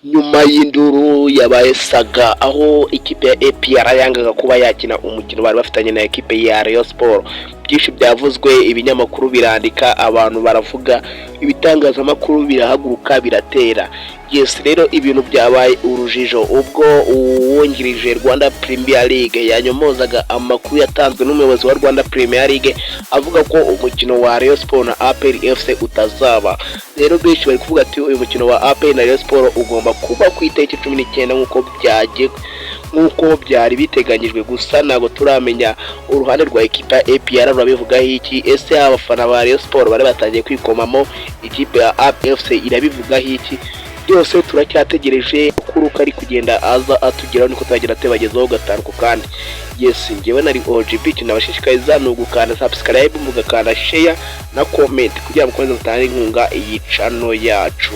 Nyuma y'induru yabaye saga, aho ikipe ya APR yangaga kuba yakina umukino bari bafitanye na ekipe ya Rayon Sport, byinshi byavuzwe, ibinyamakuru birandika, abantu baravuga, ibitangazamakuru birahaguruka biratera. Yes, rero ibintu byabaye urujijo ubwo uwungirije Rwanda Premier League yanyomozaga amakuru yatanzwe n'umuyobozi wa Rwanda Premier League avuga ko umukino wa Rayon Sport na APR FC utazaba. Rero benshi bari kuvuga ati uyu mukino wa APR na Rayon Sport ugomba kuba ku itariki 19 nk'uko byagiye, nk'uko byari biteganyijwe. Gusa ntabwo turamenya uruhande rwa ekipa ya APR rurabivugaho iki. Ese abafana ba Rayon Sport bari batangiye kwikomamo, ikipe ya APR FC irabivugaho iki? Byose turacyategereje. Amakuru kari kugenda aza atugeraho niko turagenda tubagezaho gatanu ku kandi. Yes, njyewe nari OGB. Ikintu nabashishikariza ni ugukanda subscribe, mugakanda share na comment kugira ngo mukomeze mutange inkunga iyi channel yacu.